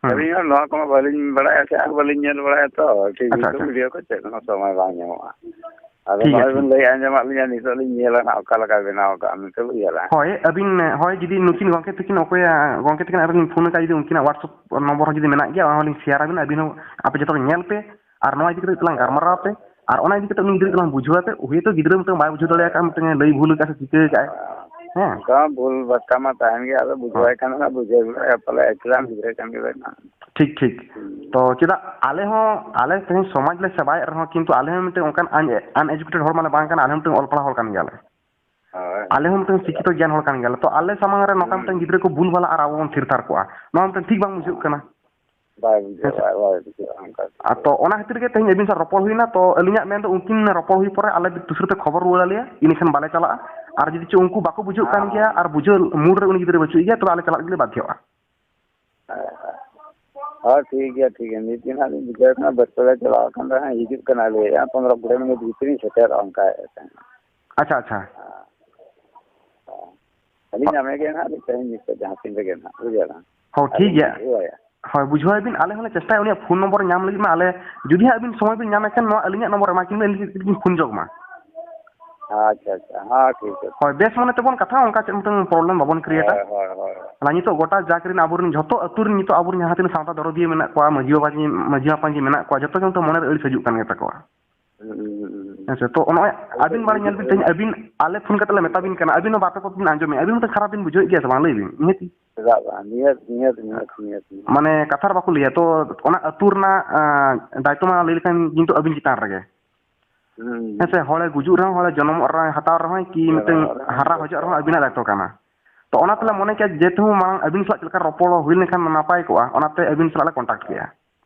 ᱦᱩᱸ᱾ ᱟᱹᱞᱤᱧ ᱦᱚᱸ ᱱᱚᱣᱟ ᱠᱚᱢᱟ ᱵᱟᱹᱞᱤᱧ ᱵᱟᱲᱟᱭᱟ ᱥᱮ ᱟᱨ ᱵᱟᱹᱞᱤᱧ ᱧᱮᱞ ᱵᱟᱲᱟᱭᱟ ᱛᱚ, ᱴᱤᱵᱷᱤ ᱟᱪᱪᱷᱟ, ᱠᱚ, ᱟᱪᱪᱷᱟ᱾ ᱵᱷᱤᱰᱤᱭᱳ ᱠᱚ ᱪᱮᱫ ᱦᱚᱸ ᱥᱚᱢᱚᱭ ᱵᱟᱝ ᱧᱟᱢᱚᱜᱼᱟ᱾ ᱟᱫᱚ ᱴᱷᱤᱠ ᱜᱮᱭᱟ, ᱱᱚᱜᱼᱚᱭ ᱴᱷᱤᱠ ᱵᱤᱱ ᱜᱮᱭᱟ᱾ ᱞᱟᱹᱭ ᱟᱸᱡᱚᱢᱟᱫ ᱞᱤᱧᱟ, ᱱᱤᱛᱚᱜ ᱞᱤᱧ ᱧᱮᱞᱟ ᱱᱟᱜ ᱚᱠᱟ ᱞᱮᱠᱟᱭ ᱵᱮᱱᱟᱣ ᱟᱠᱟᱫᱼᱟ ᱢᱮᱱᱛᱮ, ᱵᱩᱡᱷᱟᱹᱣ ᱫᱟ᱾ ᱦᱳᱭ, ᱟᱹᱵᱤᱱ, ᱦᱳᱭ, ᱡᱩᱫᱤ ᱱᱩᱠᱤᱱ ᱜᱚᱢᱠᱮ ᱛᱟᱹᱠᱤᱱ, ᱚᱠᱚᱭᱟ ᱜᱚᱢᱠᱮ ᱛᱟᱹᱠᱤᱱ ᱟᱨᱚ ᱞᱤᱧ ᱯᱷᱳᱱ ᱟᱠᱟᱫ, ᱡᱩᱫᱤ ᱩᱱᱠᱤᱱᱟᱜ WhatsApp ᱱᱚᱢᱵᱚᱨ ᱦᱚᱸ ᱡᱩᱫᱤ ᱢᱮᱱᱟᱜ ᱜᱮᱭᱟ, ᱚᱱᱟ ᱦᱚᱸᱞᱤᱧ ᱥᱮᱭᱟᱨ ᱟᱵᱤᱱᱟ, ᱟᱹᱵᱤᱱ ᱦᱚᱸ ᱟᱯᱮ ᱡᱚᱛᱚ ᱧᱮᱞ ᱯᱮ᱾ ᱟᱨ ᱱᱚᱣᱟ ᱤᱫᱤ ᱠᱟᱛᱮ ᱠᱟᱹᱴᱤᱡ ᱞᱟᱝ ᱜᱟᱞᱢᱟᱨᱟᱣ ᱛᱮ, ᱟᱨ ᱚᱱᱟ ᱤᱫᱤ ᱠᱟᱛᱮ ᱩᱱᱤ ᱜᱤᱫᱽᱨᱟᱹ ᱜᱮᱞᱟᱝ ᱵᱩᱡᱷᱟᱹᱣ ᱛᱮ, ᱦᱳᱭᱛᱳ ᱜᱤᱫᱽᱨᱟᱹ ᱢᱤᱫᱴᱟᱝ ᱵᱟᱭ ᱵᱩᱡᱷᱟᱹᱣ ᱫᱟᱲᱮᱭᱟᱜ ᱠᱟᱱ, ᱢᱤᱫᱴᱟᱝ ᱞᱟᱹᱭ ᱵᱷᱩᱞ ᱟᱠᱟᱫ ᱥᱮ ᱪᱤᱠᱟᱹ ᱟᱠᱟᱫ ᱟᱭ᱾ ᱦᱮᱸ᱾ ᱚᱱᱠᱟ ᱵᱷᱩᱞ ᱵᱷᱟᱴᱠᱟ ᱢᱟ ᱛᱟᱦᱮᱱ ᱜᱮᱭᱟ, ᱟᱫᱚ ᱵᱩᱡᱷᱟᱹᱣᱟᱭ ᱦᱳᱭ᱾ ᱠᱷᱟᱱ ᱚᱱᱟ ᱵᱩᱡᱷᱟᱹᱣ ᱜᱮ ᱯᱟᱞᱮ ᱮᱠᱞᱟ ᱜᱤᱫᱽᱨᱟᱹ ᱠᱟᱱ ᱜᱮ ᱛᱟᱦᱮᱱᱟ᱾ ᱴᱷᱤᱠ, ᱴᱷᱤᱠ᱾ ᱦᱩᱸ᱾ ᱛᱚ ᱪᱮᱫᱟᱜ ᱟᱞᱮ ᱦᱚᱸ, ᱟᱞᱮ ᱛᱮᱦᱮᱧ ᱥᱚᱢᱟᱡᱽ ᱞᱮ ᱥᱮᱵᱟᱭᱮᱫ ᱨᱮᱦᱚᱸ, ᱠᱤᱱᱛᱩ ᱟᱞᱮ ᱦᱚᱸ ᱢᱤᱫᱴᱟᱝ ᱚᱱᱠᱟᱱ un-, uneducated ᱦᱚᱲ ᱢᱟᱞᱮ ᱵᱟᱝ ᱠᱟᱱᱟ, ᱟᱞᱮ ᱦᱚᱸ ᱢᱤᱫᱴᱟᱝ ᱚᱞ ᱯᱟᱲᱦᱟᱣ ᱦᱚᱲ ᱠᱟᱱ ᱜᱮᱭᱟᱞᱮ᱾ ᱦᱳᱭ᱾ ᱟᱞᱮ ᱦᱚᱸ ᱢᱤᱫᱴᱟᱝ ᱥᱤᱠᱠᱷᱤᱛᱚ ᱜᱮᱭᱟᱱ ᱦᱚᱲ ᱠᱟᱱ ᱜᱮᱭᱟᱞᱮ᱾ ᱛᱚ ᱟᱞᱮ ᱥᱟᱢᱟᱝ ᱨᱮ ᱱᱚᱝᱠᱟ ᱦᱩᱸ᱾ ᱢᱤᱫᱴᱟᱝ ᱜᱤᱫᱽᱨᱟᱹ ᱠᱚ ᱵᱷᱩᱞ ᱵᱷᱟᱞᱟ ᱟᱨ ᱟᱵᱚ ᱵᱚᱱ ᱛᱷᱤᱨ ᱛᱷᱟᱨ ᱠᱚᱜᱼᱟ, ᱱᱚᱣᱟ ᱢᱤᱫᱴᱟᱝ ᱴᱷᱤᱠ ᱵᱟᱝ ᱵᱩᱡᱷᱟᱹᱜ ᱠᱟᱱᱟ᱾ ᱵᱟᱭ ᱵᱩᱡᱷᱟᱹᱣᱟ, ᱦᱮᱸ ᱥᱮ? ᱵᱟᱭ ᱵᱩᱡᱷᱟᱹᱣᱟ ᱚᱱᱠᱟ ᱟᱨ ᱛᱚ ᱚᱱᱟ ᱠᱷᱟᱹᱛᱤᱨ ᱜᱮ ᱛᱮᱦᱮᱧ ᱟᱹᱵᱤᱱ ᱥᱟᱶ ᱨᱚᱯᱚᱲ ᱦᱩᱭᱱᱟ᱾ ᱛᱚ ᱟᱹᱞᱤᱧᱟᱜ ᱢᱮᱱ ᱫᱚ ᱩᱱᱠᱤᱱ ᱨᱚᱯᱚᱲ ᱦᱩᱭ ᱯᱚᱨᱮ ᱟᱞᱮ ᱫᱩᱥᱨᱟᱹ ᱛᱮ ᱠᱷᱚᱵᱚᱨ ᱨᱩᱣᱟᱹᱲ ᱟᱞᱮᱭᱟ, ᱤᱱᱟᱹ ᱠᱷᱟᱱ ᱵᱟᱞᱮ ᱪᱟᱞᱟᱜᱼᱟ᱾ ᱟᱨ ᱡᱩᱫᱤ ᱪᱚ ᱩᱱᱠᱩ ᱵᱟᱠᱚ ᱵᱩᱡᱷᱟᱹᱜ ᱠᱟᱱ ᱦᱮᱸ᱾ ᱜᱮᱭᱟ ᱟᱨ ᱵᱩᱡᱷᱟᱹᱣ ᱢᱩᱰ ᱨᱮ ᱩᱱᱤ ᱜᱤᱫᱽᱨᱟᱹ ᱵᱟᱹᱪᱩᱜ ᱜᱮᱭᱟ, ᱛᱚᱵᱮ ᱟᱞᱮ ᱪᱟᱞᱟᱜ ᱜᱮᱞᱮ ᱵᱟᱫᱽᱫᱷᱚᱜᱼᱟ᱾ ᱦᱮᱸ, ᱦᱮᱸ᱾ ᱦᱳᱭ, ᱴᱷᱤᱠ ᱜᱮᱭᱟ, ᱴᱷᱤᱠ ᱜᱮᱭᱟ᱾ ᱱᱤᱛ ᱜᱮ ᱱᱟᱦᱟᱜ ᱞᱤᱧ ᱵᱩᱡᱷᱟᱹᱣ ᱠᱟᱱᱟ, ᱵᱟᱹᱨᱯᱟᱫᱟ ᱪᱟᱞᱟᱣ ᱟᱠᱟᱱ ᱨᱮᱦᱚᱸ ᱦᱤᱡᱩᱜ ᱠᱟᱱᱟ, ᱞᱟᱹᱭᱮᱫᱼᱟ ᱯᱚᱱᱨᱚ ᱠᱩᱲᱤ ᱢᱤᱱᱤᱴ ᱵᱷᱤᱛᱨᱤ ᱨᱤᱧ ᱥᱮᱴᱮᱨᱚᱜᱼᱟ, ᱚᱱᱠᱟᱭᱮᱫ ᱛᱟᱦᱮᱸᱫ᱾ ᱟᱪᱪᱷᱟ, ᱟᱪᱪᱷᱟ᱾ ᱦᱮᱸ᱾ ᱦᱮᱸ᱾ ᱟᱹᱞᱤᱧ ᱧᱟᱢᱮ ᱜᱮ ᱱᱟᱦᱟᱜ ᱞᱤᱧ ᱛᱮᱦᱮᱧ ᱱᱤᱛᱚᱜ ᱡᱟᱦᱟᱸ ᱛᱤᱱ ᱨᱮᱜᱮ ᱱᱟᱦᱟᱜ, ᱵᱩᱡᱷᱟᱹᱣ ᱫᱟᱢ? ᱦᱚᱸ, ᱴᱷᱤᱠ ᱟᱹᱞᱤᱧ ᱞᱤᱧ ᱜᱮᱭᱟ᱾ ᱵᱩᱡᱷᱟᱹᱣᱟᱭᱟ᱾ ᱦᱳᱭ, ᱵᱩᱡᱷᱟᱹᱣᱟᱭ ᱵᱤᱱ, ᱟᱞᱮ ᱦᱚᱸᱞᱮ ᱪᱮᱥᱴᱟᱭᱟ ᱩᱱᱤᱭᱟᱜ ᱯᱷᱳᱱ ᱱᱚᱢᱵᱚᱨ ᱧᱟᱢ ᱞᱟᱹᱜᱤᱫ ᱢᱟ᱾ ᱟᱞᱮ ᱡᱩᱫᱤ ᱦᱟᱸᱜ ᱟᱹᱵᱤᱱ ᱥᱚᱢᱚᱭ ᱵᱤᱱ ᱧᱟᱢᱮᱫ ᱠᱷᱟᱱ, ᱱᱚᱣᱟ ᱟᱹᱞᱤᱧᱟᱜ ᱱᱚᱢᱵᱚᱨ ᱮᱢᱟ ᱠᱤᱱ ᱵᱤᱱ, ᱟᱹᱞᱤᱧ ᱴᱷᱮᱱ ᱠᱤᱱ ᱯᱷᱳᱱ ᱡᱚᱜ ᱢᱟ᱾ ᱟᱪᱪᱷᱟ, ᱟᱪᱪᱷᱟ, ᱦᱮᱸ, ᱴᱷᱤᱠ ᱟᱪᱷᱮ᱾ ᱦᱳᱭ, ᱵᱮᱥ ᱢᱚᱱᱮ ᱛᱮᱵᱚᱱ ᱠᱟᱛᱷᱟᱜᱼᱟ, ᱚᱱᱠᱟ ᱪᱮᱫ ᱢᱤᱫᱴᱟᱝ ᱯᱨᱚᱵᱞᱮᱢ ᱵᱟᱵᱚᱱ ᱠᱨᱤᱭᱮᱴᱟ᱾ ᱦᱳᱭ, ᱦᱳᱭ, ᱦᱳᱭ, ᱦᱳᱭ᱾ ᱟᱨ ᱱᱤᱛᱚᱜ ᱜᱚᱴᱟ ᱡᱟᱠ ᱨᱮᱱ ᱟᱵᱚᱨᱮᱱ ᱡᱷᱚᱛᱚ ᱟᱹᱛᱩ ᱨᱮᱱ ᱱᱤᱛᱚᱜ ᱟᱵᱚᱨᱮᱱ ᱡᱟᱦᱟᱸ ᱛᱤᱱᱟᱹᱜ ᱥᱟᱶᱛᱟ ᱫᱚᱨᱚᱫᱤᱭᱟᱹ ᱢᱮᱱᱟᱜ ᱠᱚᱣᱟ, ᱢᱟᱹᱡᱷᱤ ᱵᱟᱵᱟ ᱡᱮ, ᱢᱟᱹᱡᱷᱤ ᱦᱟᱯᱟᱱ ᱡᱮ ᱢᱮᱱᱟᱜ ᱠᱚᱣᱟ, ᱡᱷᱚᱛᱚ ᱜᱮ ᱱᱤᱛᱚᱜ ᱢᱚᱱᱮ ᱨᱮ ᱟᱹᱲᱤᱥ ᱦᱤᱡᱩᱜ ᱠᱟᱱ ᱜᱮ ᱛᱟᱠᱚᱣᱟ᱾ ᱦᱩᱸ, ᱦᱩᱸ, ᱦᱩᱸ, ᱦᱩᱸ᱾ ᱦᱮᱸ ᱥᱮ, ᱛᱚ ᱱᱚᱜᱼᱚᱭ ᱟᱹᱰᱤ ᱟᱹᱵᱤᱱ ᱵᱟᱨ ᱧᱮᱞ ᱵᱤᱱ, ᱛᱮᱦᱮᱧ ᱟᱹᱵᱤᱱ ᱟᱞᱮ ᱯᱷᱳᱱ ᱠᱟᱛᱮ ᱞᱮ ᱢᱮᱛᱟ ᱵᱤᱱ ᱠᱟᱱᱟ, ᱟᱹᱵᱤᱱ ᱦᱚᱸ ᱵᱟᱨ ᱯᱮ ᱠᱚ ᱵᱤᱱ ᱟᱸᱡᱚᱢᱮᱫᱼᱟ, ᱟᱹᱵᱤᱱ ᱦᱚᱸ ᱠᱷᱟᱨᱟᱯ ᱵᱤᱱ ᱵᱩᱡᱷᱟᱹᱣᱮᱫ ᱜᱮᱭᱟ ᱥᱮ ᱵᱟᱝ? ᱞᱟᱹᱭ ᱵᱤᱱ, ᱱᱤᱦᱟᱹᱛᱤ᱾ ᱪᱮᱫᱟᱜ ᱵᱟᱝ? ᱱᱤᱦᱟᱹᱛ, ᱱᱤᱦᱟᱹᱛ, ᱱᱤᱦᱟᱹᱛ, ᱱᱤᱦᱟᱹᱛ᱾ ᱢᱟᱱᱮ ᱠᱟᱛᱷᱟ ᱨᱮ ᱵᱟᱠᱚ ᱞᱟᱹᱭᱟ, ᱛᱚ ᱚᱱᱟ ᱟᱹᱛᱩ ᱨᱮᱱᱟᱜ, ᱟᱸ, ᱫᱟᱭᱤᱛᱛᱚ ᱢᱟ ᱞᱟᱹᱭ ᱞᱮᱠᱷᱟᱱ ᱠᱤᱱᱛᱩ ᱟᱹᱵᱤᱱ ᱪᱮᱛᱟᱱ ᱨᱮᱜᱮ᱾ ᱦᱩᱸ, ᱦᱩᱸ᱾ ᱦᱮᱸ ᱥᱮ, ᱦᱚᱲᱮ ᱜᱩᱡᱩᱜ ᱨᱮᱦᱚᱸ, ᱦᱚᱲᱮ ᱡᱚᱱᱚᱢᱚᱜ ᱨᱮᱦᱚᱸ, ᱦᱟᱛᱟᱣ ᱨᱮᱦᱚᱸ, ᱠᱤ ᱢᱤᱫᱴᱟᱝ ᱡᱚᱱᱚᱢᱚᱜ ᱨᱮᱦᱚᱸ ᱦᱟᱨᱟ ᱦᱚᱡᱚᱜ ᱨᱮᱦᱚᱸ ᱟᱹᱵᱤᱱᱟᱜ ᱫᱟᱭᱤᱛᱛᱚ ᱠᱟᱱᱟ᱾ ᱛᱚ ᱚᱱᱟ ᱛᱮᱞᱮ ᱢᱚᱱᱮ ᱠᱮᱫᱟ ᱡᱮᱦᱮᱛᱩ ᱢᱟᱲᱟᱝ ᱟᱹᱵᱤᱱ ᱥᱟᱞᱟᱜ ᱪᱮᱫ ᱞᱮᱠᱟ ᱨᱚᱯᱚᱲ ᱦᱩᱭ ᱞᱮᱱᱠᱷᱟᱱ ᱱᱟᱯᱟᱭ ᱠᱚᱜᱼᱟ, ᱚᱱᱟᱛᱮ ᱟᱹᱵᱤᱱ ᱥᱟᱞᱟᱜ ᱞᱮ contact ᱠᱮᱫᱼᱟ᱾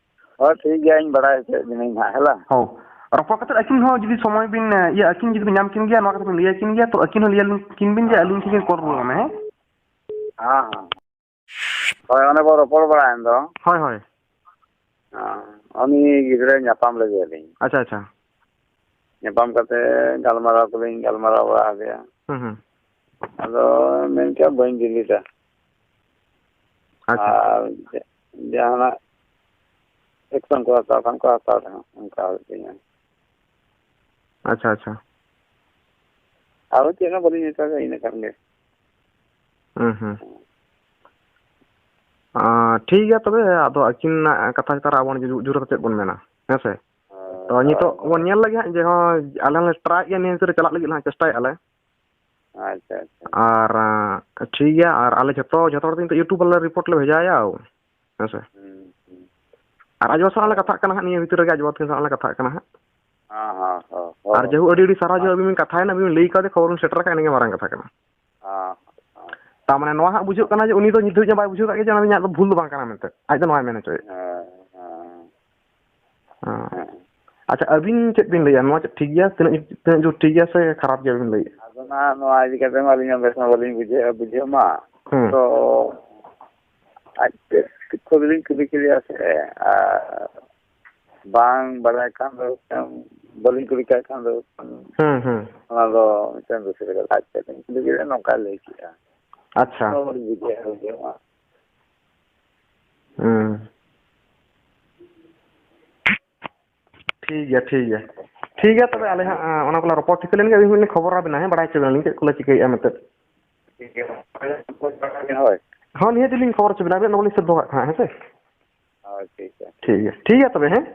ᱦᱳᱭ, ᱴᱷᱤᱠ ᱜᱮᱭᱟ, ᱤᱧ ᱵᱟᱲᱟᱭ ᱦᱚᱪᱚᱭᱮᱫ ᱵᱤᱱᱟᱹᱧ ᱦᱟᱸᱜ, ᱦᱮᱸ ᱞᱟ? ᱦᱳᱭ, ᱨᱚᱯᱚᱲ ᱠᱟᱛᱮ ᱟᱹᱠᱤᱱ ᱦᱚᱸ ᱡᱩᱫᱤ ᱥᱚᱢᱚᱭ ᱵᱤᱱ, ᱤᱭᱟᱹ, ᱟᱹᱠᱤᱱ ᱡᱩᱫᱤ ᱵᱤᱱ ᱧᱟᱢ ᱠᱤᱱ ᱜᱮᱭᱟ, ᱱᱚᱣᱟ ᱠᱟᱛᱷᱟ ᱵᱤᱱ ᱞᱟᱹᱭ ᱟᱹᱠᱤᱱ ᱜᱮᱭᱟ, ᱛᱚ ᱟᱹᱠᱤᱱ ᱦᱚᱸ ᱞᱟᱹᱭ ᱟᱹᱠᱤᱱ ᱵᱤᱱ ᱡᱮ ᱟᱹᱞᱤᱧ ᱴᱷᱮᱱ ᱠᱤᱱ call ᱨᱩᱣᱟᱹᱲ ᱢᱮ, ᱦᱮᱸ? ᱦᱮᱸ, ᱦᱮᱸ᱾ ᱦᱳᱭ, ᱚᱱᱮ ᱵᱚ ᱨᱚᱯᱚᱲ ᱵᱟᱲᱟᱭᱮᱱ ᱫᱚ᱾ ᱦᱳᱭ, ᱦᱳᱭ᱾ ᱦᱮᱸ, ᱩᱱᱤ ᱜᱤᱫᱽᱨᱟᱹ ᱧᱟᱯᱟᱢ ᱞᱟᱹᱜᱤᱫ ᱟᱹᱞᱤᱧ᱾ ᱟᱪᱪᱷᱟ, ᱟᱪᱪᱷᱟ᱾ ᱧᱟᱯᱟᱢ ᱠᱟᱛᱮ ᱜᱟᱞᱢᱟᱨᱟᱣ ᱠᱚᱞᱤᱧ ᱜᱟᱞᱢᱟᱨᱟᱣ ᱵᱟᱲᱟ ᱟᱫᱮᱭᱟ᱾ ᱦᱩᱸ, ᱦᱩᱸ᱾ ᱟᱫᱚ ᱢᱮᱱ ᱠᱮᱫᱟ, "ᱵᱟᱹᱧ delete ᱟ᱾ ᱟᱪᱪᱷᱟ᱾ ᱟᱨ ᱡᱟ-, ᱡᱟᱦᱟᱱᱟᱜ action ᱠᱚ ᱦᱟᱛᱟᱣ ᱠᱷᱟᱱ ᱠᱚ ᱦᱟᱛᱟᱣ ᱨᱮᱦᱚᱸ," ᱚᱱᱠᱟ ᱦᱩᱭᱩᱜ ᱛᱤᱧᱟᱹ᱾ ᱟᱪᱪᱷᱟ, ᱟᱪᱪᱷᱟ᱾ ᱟᱨᱚ ᱪᱮᱫ ᱦᱚᱸ ᱵᱟᱹᱞᱤᱧ ᱢᱮᱛᱟ ᱫᱮᱭᱟ, ᱤᱱᱟᱹ ᱠᱷᱟᱱ ᱜᱮ᱾ ᱦᱩᱸ, ᱦᱩᱸ᱾ ᱟᱸ, ᱴᱷᱤᱠ ᱜᱮᱭᱟ ᱛᱚᱵᱮ, ᱟᱫᱚ ᱟᱹᱠᱤᱱᱟᱜ ᱠᱟᱛᱷᱟ ᱪᱮᱛᱟᱱ ᱨᱮ ᱟᱵᱚ ᱡᱩ-, ᱡᱳᱨ ᱠᱟᱛᱮ ᱵᱚᱱ ᱢᱮᱱᱟ, ᱦᱮᱸ ᱥᱮ? ᱦᱳᱭ, ᱛᱚ ᱦᱳᱭ, ᱱᱤᱛᱚᱜ ᱦᱳᱭ᱾ ᱵᱚᱱ ᱧᱮᱞ ᱞᱮᱜᱮ ᱦᱟᱸᱜ ᱡᱮ, ᱦᱚᱸ, ᱟᱞᱮ ᱦᱚᱸᱞᱮ try ᱮᱫ ᱜᱮᱭᱟ, ᱱᱤᱭᱟᱹ ᱵᱷᱤᱛᱤᱨ ᱨᱮ ᱪᱟᱞᱟᱜ ᱞᱟᱹᱜᱤᱫ ᱦᱟᱸᱜ ᱪᱮᱥᱴᱟᱭᱮᱫᱼᱟ ᱞᱮ᱾ ᱟᱪᱪᱷᱟ, ᱟᱪᱪᱷᱟ᱾ ᱟᱨ, ᱟᱸ, ᱴᱷᱤᱠ ᱜᱮᱭᱟ, ᱟᱨ ᱟᱞᱮ ᱡᱷᱚᱛᱚ, ᱡᱷᱚᱛᱚ ᱦᱚᱲ ᱛᱮ ᱱᱤᱛᱚᱜ YouTube ᱨᱮ report ᱞᱮ ᱵᱷᱮᱡᱟᱭᱟ, ᱦᱮᱸ ᱥᱮ? ᱦᱩᱸ, ᱦᱩᱸ᱾ ᱟᱨ ᱟᱡ ᱵᱟᱵᱟ ᱥᱟᱞᱟᱜ ᱞᱮ ᱦᱳᱭ᱾ ᱠᱟᱛᱷᱟᱜ ᱠᱟᱱᱟ ᱦᱟᱸᱜ, ᱱᱤᱭᱟᱹ ᱵᱷᱤᱛᱤᱨ ᱨᱮᱜᱮ ᱟᱡ ᱵᱟᱵᱟ ᱛᱟᱹᱠᱤᱱ ᱥᱟᱞᱟᱜ ᱞᱮ ᱠᱟᱛᱷᱟᱜ ᱠᱟᱱᱟ ᱦᱟᱸᱜ᱾ ᱦᱮᱸ, ᱦᱮᱸ, ᱦᱮᱸ, ᱦᱮᱸ᱾ ᱟᱨ ᱡᱮᱦᱮᱛᱩ ᱟᱹᱰᱤ ᱟᱹᱰᱤ ᱥᱟᱨᱦᱟᱣ ᱡᱮ ᱟᱹᱵᱤᱱ ᱵᱤᱱ ᱠᱟᱛᱷᱟᱭᱮᱱᱟ, ᱟᱹᱵᱤᱱ ᱵᱤᱱ ᱞᱟᱹᱭ ᱠᱟᱣᱫᱮ, ᱠᱷᱚᱵᱚᱨ ᱵᱤᱱ ᱥᱮᱴᱮᱨ ᱟᱠᱟᱫ, ᱤᱱᱟᱹ ᱜᱮ ᱢᱟᱨᱟᱝ ᱠᱟᱛᱷᱟ ᱠᱟᱱᱟ᱾ ᱦᱮᱸ, ᱦᱮᱸ᱾ ᱛᱟᱨ ᱢᱟᱱᱮ ᱱᱚᱣᱟ ᱦᱟᱸᱜ ᱵᱩᱡᱷᱟᱹᱜ ᱠᱟᱱᱟ ᱡᱮ ᱩᱱᱤ ᱫᱚ ᱱᱤᱛ ᱫᱷᱟᱹᱵᱤᱡ ᱵᱟᱭ ᱵᱩᱡᱷᱟᱹᱣ ᱠᱟᱜ ᱜᱮᱭᱟ ᱡᱮ ᱚᱱᱟ ᱫᱚ ᱤᱧᱟᱹᱜ ᱫᱚ ᱵᱷᱩᱞ ᱫᱚ ᱵᱟᱝ ᱠᱟᱱᱟ ᱢᱮᱱᱛᱮ᱾ ᱟᱡ ᱫᱚ ᱱᱚᱣᱟᱭ ᱢᱮᱱ ᱦᱚᱪᱚᱭᱮᱫ᱾ ᱦᱮᱸ, ᱦᱮᱸ᱾ ᱦᱮᱸ᱾ ᱦᱮᱸ᱾ ᱟᱪᱪᱷᱟ, ᱟᱹᱵᱤᱱ ᱪᱮᱫ ᱵᱤᱱ ᱞᱟᱹᱭᱮᱫᱼᱟ? ᱱᱚᱣᱟ ᱪᱮᱫ ᱴᱷᱤᱠ ᱜᱮᱭᱟ? ᱛᱤᱱᱟᱹᱜ, ᱛᱤᱱᱟᱹᱜ ᱡᱳᱨ ᱴᱷᱤᱠ ᱜᱮᱭᱟ ᱥᱮ ᱠᱷᱟᱨᱟᱯ ᱜᱮᱭᱟ ᱵᱤᱱ ᱞᱟᱹᱭᱮᱫᱼᱟ? ᱟᱫᱚ ᱱᱟᱦᱟᱜ ᱱᱚᱣᱟ ᱤᱫᱤ ᱠᱟᱛᱮ ᱢᱟ ᱟᱹᱞᱤᱧ ᱦᱚᱸ ᱵᱮᱥ ᱢᱟ ᱵᱟᱹᱞᱤᱧ ᱵᱩᱡᱷᱟᱹᱣᱮᱫᱼᱟ, ᱵᱩᱡᱷᱟᱹᱣ ᱢᱟ᱾ ᱦᱩᱸ᱾ ᱛᱚ ᱟᱡ ᱛᱮ ᱠᱷᱩᱫ ᱞᱤᱧ ᱠᱩᱞᱤ ᱠᱮᱫᱮᱭᱟ ᱥᱮ, ᱟᱨ ᱵᱟᱝ ᱵᱟᱲᱟᱭ ᱠᱷᱟᱱ ᱫᱚ, ᱵᱟᱹᱞᱤᱧ ᱠᱩᱞᱤ ᱠᱟᱭ ᱠᱷᱟᱱ ᱫᱚ, ᱦᱩᱸ, ᱦᱩᱸ᱾ ᱚᱱᱟ ᱫᱚ ᱢᱤᱫᱴᱮᱱ ᱫᱩᱥᱨᱟᱹ ᱠᱟᱛᱷᱟ᱾ ᱟᱡ ᱛᱮ ᱞᱤᱧ ᱠᱩᱞᱤ ᱠᱮᱫᱮᱭᱟ, ᱱᱚᱝᱠᱟᱭ ᱞᱟᱹᱭ ᱠᱮᱫᱼᱟ᱾ ᱟᱪᱪᱷᱟ᱾ ᱚᱱᱟ ᱵᱟᱹᱞᱤᱧ ᱵᱩᱡᱷᱟᱹᱣᱮᱫᱼᱟ, ᱵᱩᱡᱷᱟᱹᱣ ᱢᱟ᱾ ᱦᱩᱸ᱾ ᱴᱷᱤᱠ ᱜᱮᱭᱟ, ᱴᱷᱤᱠ ᱜᱮᱭᱟ᱾ ᱴᱷᱤᱠ ᱜᱮᱭᱟ, ᱛᱚᱵᱮ ᱟᱞᱮ ᱦᱟᱸᱜ, ᱟᱸ, ᱚᱱᱟ ᱠᱚᱞᱮ ᱨᱚᱯᱚᱲ ᱴᱷᱤᱠᱟᱹ ᱞᱮᱱ ᱜᱮ, ᱟᱹᱵᱤᱱ ᱵᱤᱱ ᱠᱷᱚᱵᱚᱨ ᱟᱵᱤᱱᱟ, ᱦᱮᱸ, ᱵᱟᱲᱟᱭ ᱦᱚᱪᱚ ᱵᱤᱱᱟᱞᱤᱧ ᱪᱮᱫ ᱠᱚᱞᱮ ᱪᱤᱠᱟᱹᱭᱮᱫᱼᱟ ᱢᱮᱱᱛᱮ᱾ ᱴᱷᱤᱠ ᱜᱮᱭᱟ᱾ ᱦᱳᱭ᱾ ᱦᱚᱸ, ᱱᱤᱦᱟᱹᱛ ᱞᱤᱧ ᱠᱷᱚᱵᱚᱨ ᱦᱚᱪᱚ ᱵᱤᱱᱟ, ᱟᱹᱵᱤᱱᱟᱜ ᱱᱚᱢᱵᱚᱨ ᱞᱤᱧ ᱥᱮᱵᱷ ᱫᱚᱦᱚ ᱠᱟᱜ ᱠᱟᱱᱟ, ᱦᱮᱸ ᱥᱮ? ᱦᱳᱭ, ᱴᱷᱤᱠ ᱜᱮᱭᱟ᱾ ᱴᱷᱤᱠ ᱜᱮᱭᱟ, ᱴᱷᱤᱠ ᱜᱮᱭᱟ ᱛᱚᱵᱮ, ᱦᱮᱸ᱾